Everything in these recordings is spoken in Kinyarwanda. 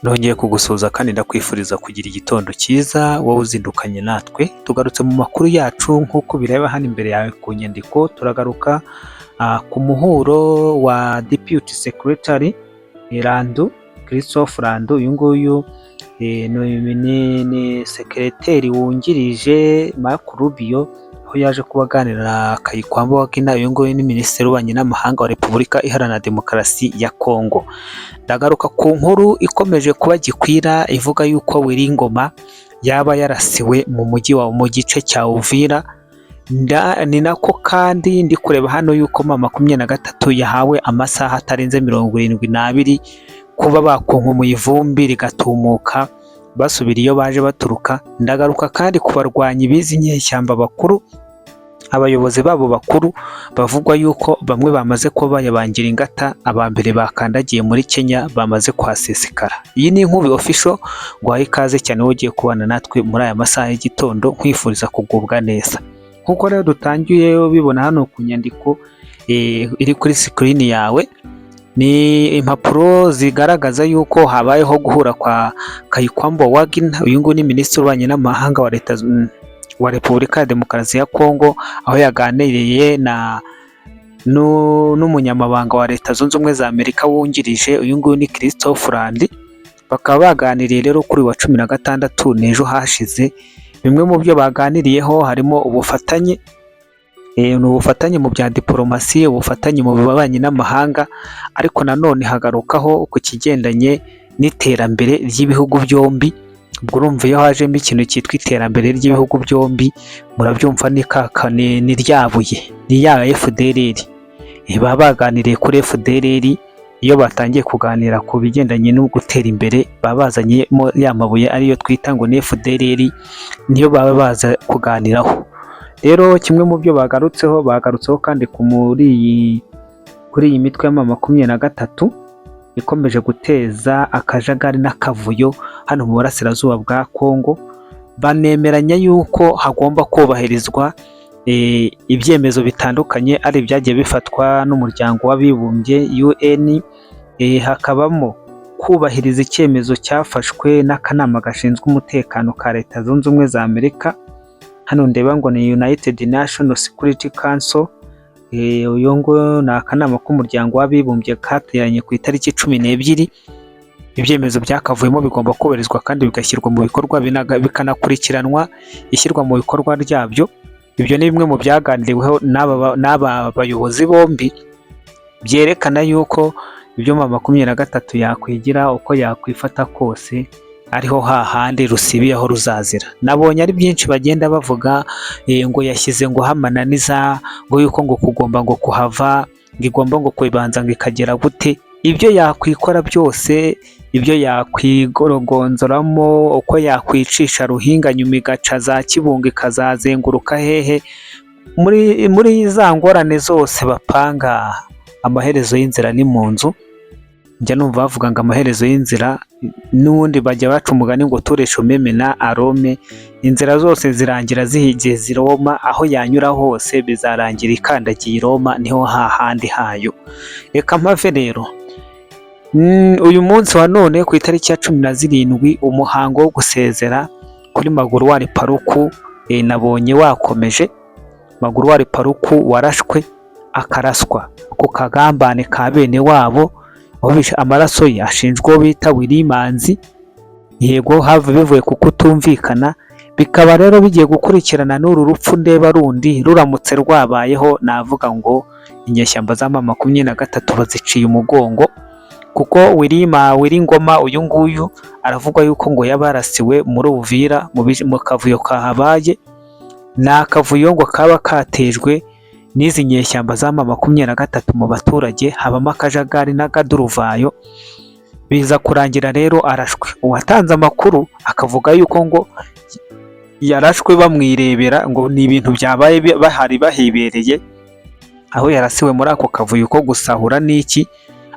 Nongeye kugusuhuza kandi ndakwifuriza kugira igitondo cyiza wowe uzindukanye natwe. Tugarutse mu makuru yacu nk'uko bireba hano imbere yawe ku nyandiko. Turagaruka ku muhuro wa Deputy Secretary Randu, Christophe Randu. Uyu nguyu ni sekereteri wungirije Marco Rubio, aho yaje kuba aganira na Kayikwamba Wagner. Uyu nguyu ni Minisitiri w'Ububanyi n'Amahanga wa Repubulika Iharanira Demokarasi ya Kongo. Ndagaruka ku nkuru ikomeje kuba gikwira, ivuga yuko Willy Ngoma yaba yarasiwe mu mujyi wa mu gice cya Uvira. Ni nako kandi ndi kureba hano yuko M23 yahawe amasaha atarenze 72 kuba bakunkumuye ivumbi rigatumuka, basubira iyo baje baturuka. Ndagaruka kandi ku barwanyi b'izi nyeshyamba bakuru, abayobozi babo bakuru bavugwa yuko bamwe bamaze kuba bayabangira ingata, aba mbere bakandagiye muri Kenya bamaze kuhasesekara. Iyi ni Inkubi Official, nguhaye ikaze cyane wowe ugiye kubana natwe muri aya masaha y'igitondo, nkwifuriza kugubwa neza. Nk'uko rero dutangiye ubibona hano ku nyandiko iri kuri screen yawe, ni impapuro zigaragaza yuko habayeho guhura kwa Kayikwamba Wagner. Uyu nguyu ni Minisitiri w'Ububanyi n'Amahanga wa Leta wa Repubulika ya Demokarasi ya Kongo, aho yaganiriye na n'umunyamabanga wa Leta Zunze Ubumwe za Amerika wungirije. Uyu nguyu ni Christophe Randi. Bakaba baganiriye rero kuri wa 16, n'ejo hashize. Bimwe mu byo baganiriyeho harimo ubufatanye, ni ubufatanye mu bya diporomasi, ubufatanye mu bubanyi n'amahanga, ariko nanone hagarukaho ku kigendanye n'iterambere ry'ibihugu byombi. Ubwo urumva iyo hajemo ikintu cyitwa iterambere ry'ibihugu byombi, murabyumva, ni kaka ni rya buye, ni ya FDLR. Baba baganiriye kuri FDLR. Iyo batangiye kuganira ku bigendanye no gutera imbere, baba bazanyemo ya mabuye ariyo twita ngo ni FDLR, niyo baba baza kuganiraho. Rero kimwe mu byo bagarutseho, bagarutseho kandi ku muri iyi kuri iyi mitwe ya M23 ikomeje guteza akajagari n'akavuyo hano mu burasirazuba bwa Kongo, banemeranya yuko hagomba kubahirizwa ibyemezo bitandukanye, ari ibyagiye bifatwa n'Umuryango w'Abibumbye, UN, hakabamo kubahiriza icyemezo cyafashwe n'akanama gashinzwe umutekano ka Leta Zunze Ubumwe za Amerika. Hano ndeba ngo ni United National Security Council. Uyu nguyu ni akanama k'Umuryango w'Abibumbye kateranye ku itariki 12. Ibyemezo byakavuyemo bigomba kubahirizwa kandi bigashyirwa mu bikorwa, bikanakurikiranwa ishyirwa mu bikorwa ryabyo. Ibyo ni bimwe mu byaganiriweho n'aba bayobozi bombi, byerekana yuko ibyo M23 yakwigira, uko yakwifata kose, ariho hahandi rusibiye aho ruzazira. Nabonye ari byinshi bagenda bavuga, ngo yashyize ngo amananiza, ngo yuko ngo kugomba ngo kuhava, ngo igomba ngo kubanza ngo ikagera gute. Ibyo yakwikora byose, ibyo yakwigorogonzoramo, uko yakwicisha ruhinga nyuma igaca za Kibungo, ikazazenguruka hehe, muri za ngorane zose bapanga, amaherezo y'inzira ni mu nzu. Njya numva bavuga ngo amaherezo y'inzira, n'ubundi bajya baca umugani ngo tureshe umemena arome, inzira zose zirangira zihigeze i Roma. Aho yanyura hose bizarangira ikandagiye i Roma, niho hahandi hayo. Reka mpave rero. Uyu munsi wa none ku itariki ya 17, umuhango wo gusezera kuri Magloire Paluku nabonye wakomeje. Magloire Paluku warashwe, akaraswa ku kagambane ka bene wabo, amaraso ye ashinjwa uwo bita Willy Manzi. Yego, have bivuye ku kutumvikana, bikaba rero bigiye gukurikirana n'uru rupfu ndeba rundi ruramutse rwabayeho, navuga ngo inyeshyamba za M23 baziciye umugongo, kuko Willy Ngoma uyu nguyu aravugwa yuko ngo yaba yarasiwe muri Uvira mu kavuyo kahabaye. Ni akavuyo ngo kaba katejwe n'izi nyeshyamba za M23 mu baturage, habamo akajagari n'akaduruvayo, biza kurangira rero arashwe. Uwatanze amakuru akavuga yuko ngo yarashwe bamwirebera, ngo ni ibintu byabaye bahari bahibereye, aho yarasiwe muri ako kavuyo ko gusahura n'iki,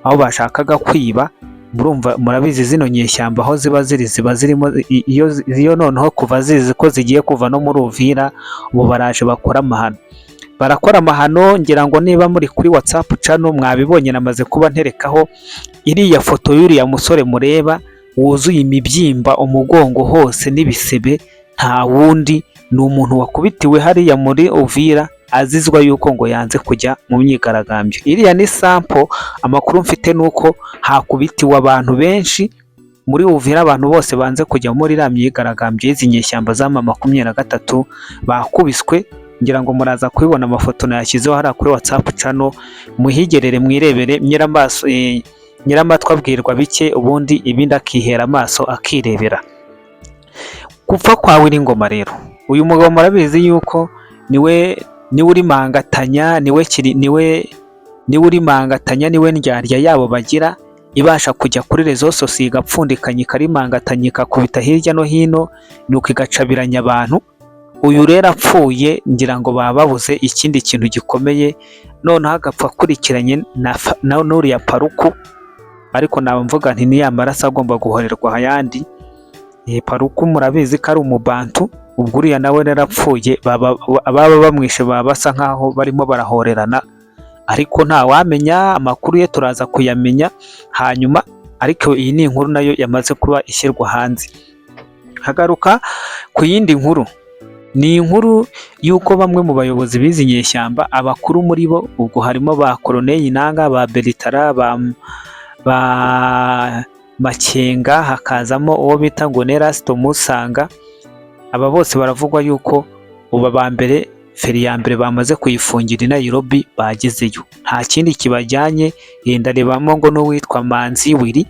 aho bashakaga kwiba. Murumva, murabizi, zino nyeshyamba aho ziba ziri ziba zirimo iyo noneho kuva zizi ko zigiye kuva no muri Uvira, ubu baraje bakora amahano, barakora amahano. Ngira ngo niba muri kuri WhatsApp channel mwabibonye, namaze kuba nterekaho iriya foto y'uriya musore mureba. wuzuye imibyimba umugongo hose n'ibisebe, nta wundi, ni umuntu wakubitiwe hariya muri Uvira azizwa yuko ngo yanze kujya mu myigaragambyo. Iriya ni sample. Amakuru mfite ni uko hakubitiwe abantu benshi muri Uvira, abantu bose banze kujya muri iriya myigaragambyo y'izi nyeshyamba za M23 bakubiswe. Ngira ngo muraza kubibona, amafoto nayashyizeho hariya kuri WhatsApp channel, muhigerere mwirebere. Nyiramaso nyiramatwi abwirwa bike, ubundi ibindi akihera amaso akirebera. Gupfa kwa Willy Ngoma rero, uyu mugabo murabizi yuko niwe uri mangatanya, niwe kiri, niwe uri mangatanya, niwe ndyarya yabo bagira ibasha kujya kuri réseaux sociaux igapfundikanya, ikarimangatanya, ikakubita hirya no hino, nuko igacabiranya abantu. Uyu rero apfuye, ngira ngo baba babuze ikindi kintu gikomeye, noneho agapfa akurikiranye na n'uriya Paluku. Ariko naba mvuga nti ni ya maraso agomba guhorerwa ayandi. Paluku murabizi ko ari umubantu, ubwo uriya nawe yarapfuye, ababa bamwishe baba basa nkaho barimo barahorerana, ariko ntawamenya, amakuru ye turaza kuyamenya hanyuma. Ariko iyi ni inkuru nayo yamaze kuba ishyirwa hanze. Hagaruka ku yindi nkuru, ni inkuru y'uko bamwe mu bayobozi b'izi nyeshyamba, abakuru muri bo, ubwo harimo ba Corneille Nangaa, ba Bertrand, ba Makenga, hakazamo uwo bita ngo Erasto Musanga, aba bose baravugwa yuko ubu aba mbere feri ya mbere bamaze kuyifungira i Nairobi, bagezeyo, nta kindi kibajyanye. Ndarebamo ngo n'uwitwa Manzi Willy,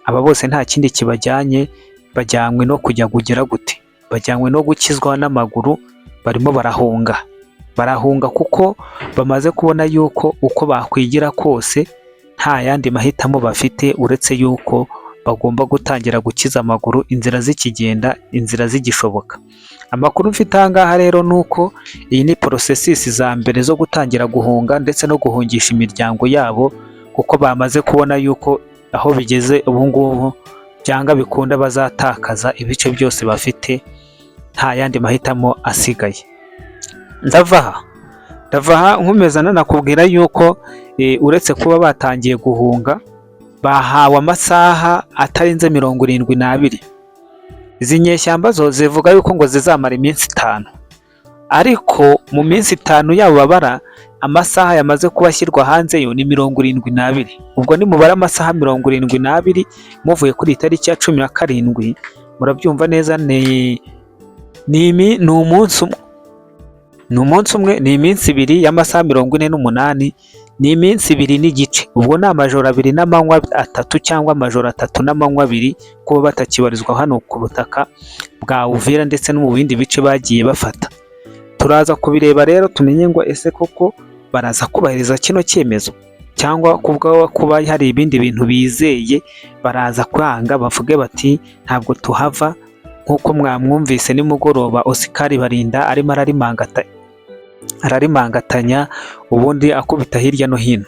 aba bose nta kindi kibajyanye, bajyanywe no kujya kugira gute? Bajyanywe no gukizwa n'amaguru. Barimo barahunga, barahunga kuko bamaze kubona yuko uko bakwigira kose nta yandi mahitamo bafite uretse yuko bagomba gutangira gukiza amaguru inzira zikigenda, inzira zigishoboka. Amakuru mfite aha ngaha rero ni uko iyi ni processus za mbere zo gutangira guhunga ndetse no guhungisha imiryango yabo, kuko bamaze kubona yuko aho bigeze ubu ngubu byanga bikunda bazatakaza ibice byose bafite, nta yandi mahitamo asigaye. Ndava aha nkomeza nanakubwira yuko uretse kuba batangiye guhunga, bahawe amasaha atarenze 72. Izi nyeshyamba zo zivuga yuko ngo zizamara iminsi 5, ariko mu minsi 5 yabo babara, amasaha yamaze kuba ashyirwa hanze yo ni 72. Ubwo nimubara amasaha 72 muvuye kuri iyi tariki ya 17, murabyumva neza, ni umunsi umwe, ni umunsi umwe, ni iminsi 2 y'amasaha 48, ni iminsi 2 n'igice. Ubwo ni amajoro 2 n'amanywa 3 cyangwa amajoro 3 n'amanywa 2 kuba batakibarizwa hano ku butaka bwa Uvira ndetse no mu bindi bice bagiye bafata. Turaza kubireba rero tumenye ngo ese koko baraza kubahiriza kino cyemezo, cyangwa kubwo kuba hari ibindi bintu bizeye baraza kwanga bavuge bati ntabwo tuhava, nk'uko mwamwumvise nimugoroba Oscar Barinda arimo ararimangatanya ubundi akubita hirya no hino.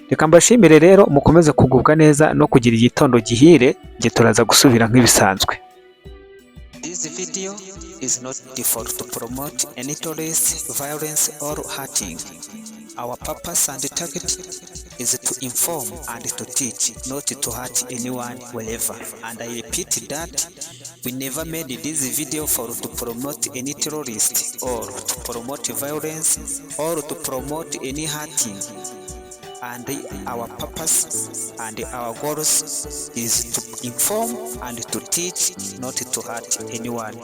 Reka mbashimire rero, mukomeze kugubwa neza no kugira igitondo gihire, njye turaza gusubira nk'ibisanzwe. This video is not for to promote any terrorist violence or hurting. Our purpose and target is to inform and to teach, not to hurt anyone wherever. And I repeat that we never made this video for to promote any terrorist or to promote violence or to promote any hurting. And our purpose and our goals is to inform and to teach, not to hurt anyone.